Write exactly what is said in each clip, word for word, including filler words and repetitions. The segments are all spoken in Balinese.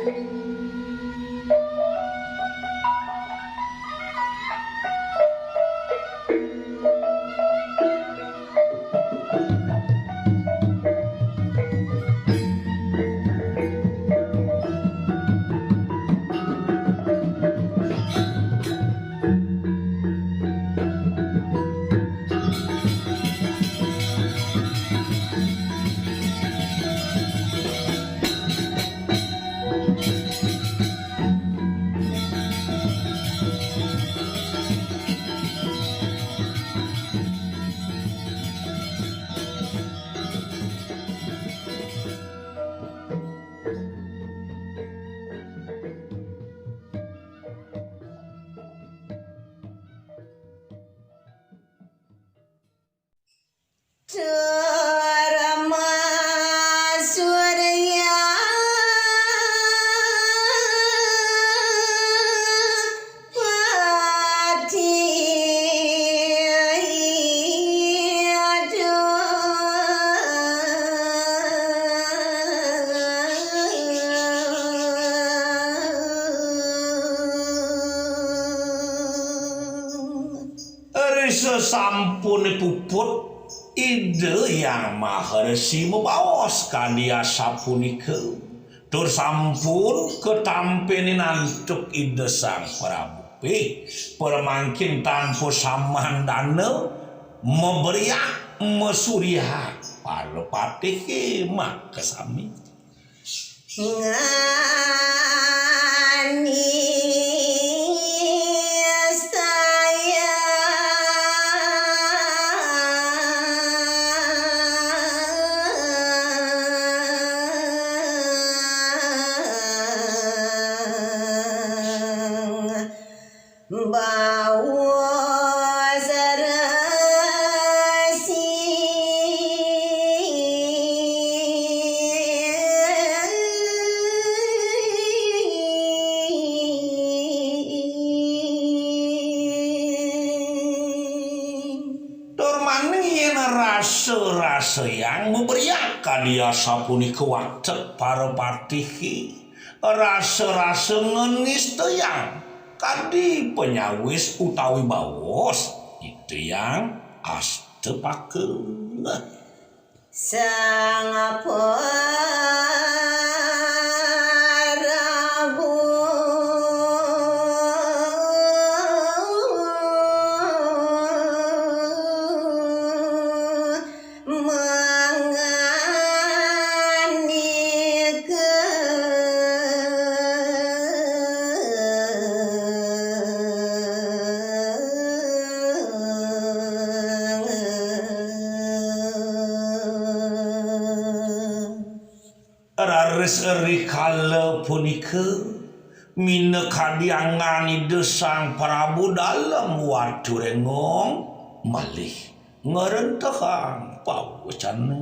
Ri sasampune puput, Ida Hyang Maharesi mabaos kadi asapunika, tur sampun katampenin antuk Ida Sang Prabu. Pih, pramangkin tanpa samandana, mabriak, masuriat, para patih makasami. Tur maning yen rasa-rasayang mabriak kadi asapunika watek para patih, rasa-rasa nganistayang kadi panyawis utawi baos Ida Hyang Astapaka. Raris rikala punika, minakadi anggan Ida Sang Prabu Dalem Watu Rengong malih ngrentehang pawecana.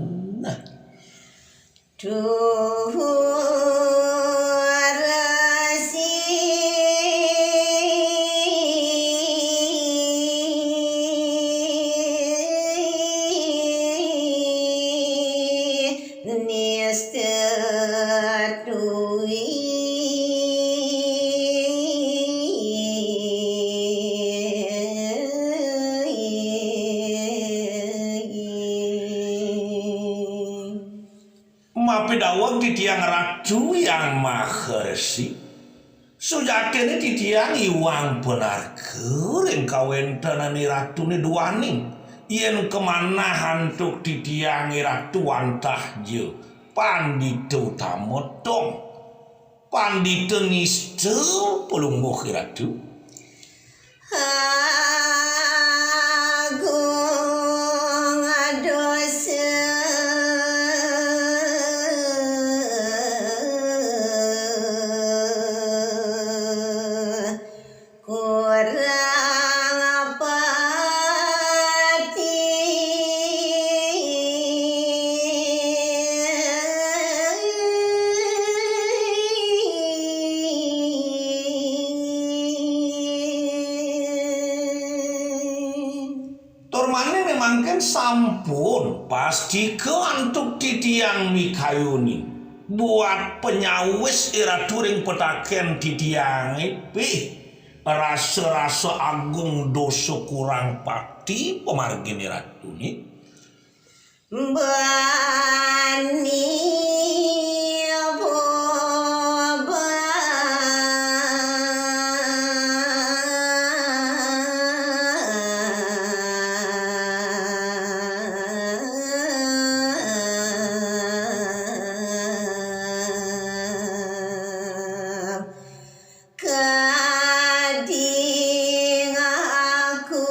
Mapidaweg titiang Ratu Hyang Maharesi. Sujatine titiang iwang panarka ring kawentenan iratune duaning. Yen kamanah antuk titiang iratu wantah ja pandita utama tong. Pandita nista palungguh iratu. Agung dosa kurang pati. Tur malih mangkin sampun pastika antuk titiang mikayunin Buat panyawis iratu ring petaken titiange, pih, rasa-rasa agung dosa kurang bakti pamargin iratune. Bani boba. Kading aku.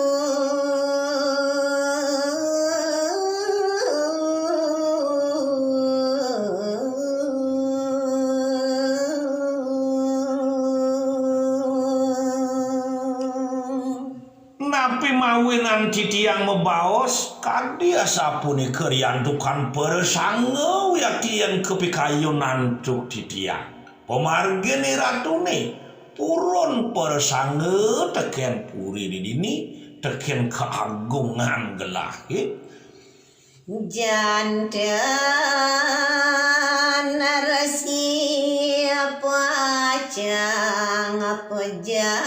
Napi mawinan titiang mabaos kadi asapunika riantukan prasanga wiakti yen kapikayun antuk titiang? Pamargin iratune purun prasanga teken puri didini, teken kaagungan gelahe. Janten Resi pacang pejang.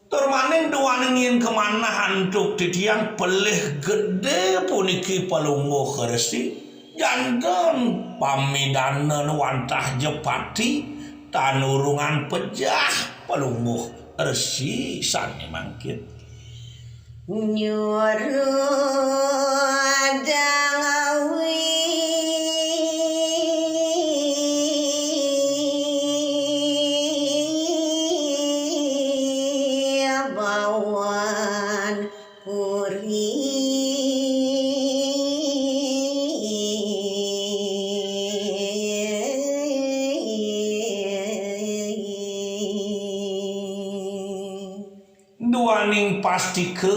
Tur malih duaning yen kamanah antuk titiang pelih gede puniki Palungguh Resi, janten pamidanan wantah ja pati tan urungan pejah Palungguh Resi sane mangkin. Nyuruh dangawi bawan puri. Duaning pastika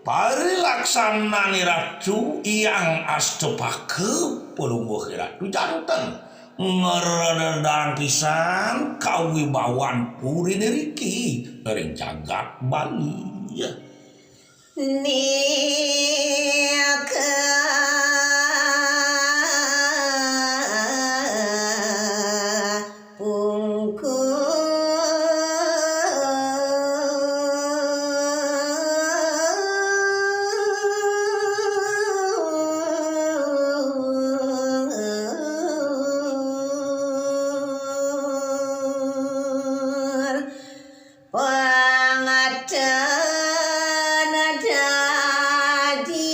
parilaksanane Ratu Hyang Astapaka Palungguh Ratu janten ngrededang pisan kawibawan purine riki ring jagat Bali. Nika pungkur. Pangaten dadi.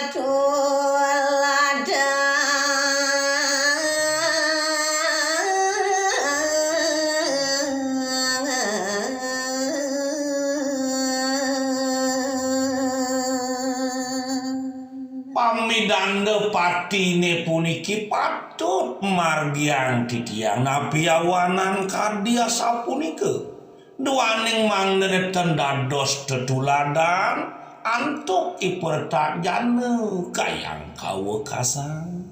Tatuladan. Pamidanda patine puniki patut margiang titiang napi awanan kadi asapunika. Duaning mangda neten dados tetuladan antuk ipertat jana kayang kawekasan.